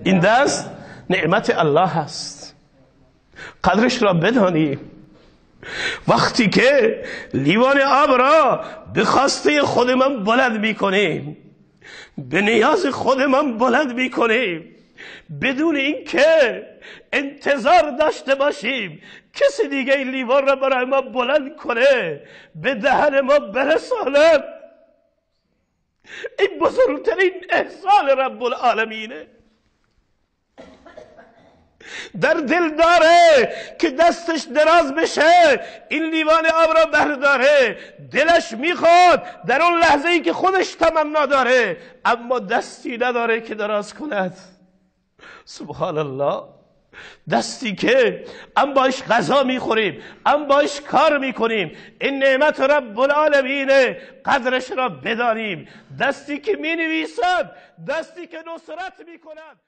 این دست نعمت الله است، قدرش را بدانیم. وقتی که لیوان آب را به خواسته خودمان بلند میکنیم، به نیاز خودمان بلند میکنیم، بدون اینکه انتظار داشته باشیم کسی دیگه این لیوان را برای ما بلند کنه، به دهن ما برساند، این بزرگترین احسان رب العالمینه. در دل داره که دستش دراز بشه این لیوان آب را برداره، دلش میخواد در اون لحظه ای که خودش تمنا داره، اما دستی نداره که دراز کند. سبحان الله. دستی که ام باش غذا میخوریم، ام باش کار میکنیم، این نعمت رب العالمینه، قدرش را بدانیم. دستی که مینویسد، دستی که نصرت میکند.